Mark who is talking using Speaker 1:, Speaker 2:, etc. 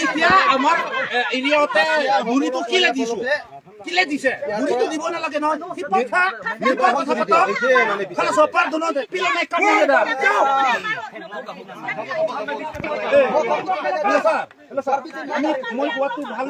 Speaker 1: এতিয়া আমাৰ এৰিয়াতে বুঢ়ীটো কিলে দিছো, কিলে দিছে, বুঢ়ীটো দিব নালাগে নহয়। মই কোৱাটো ভাল।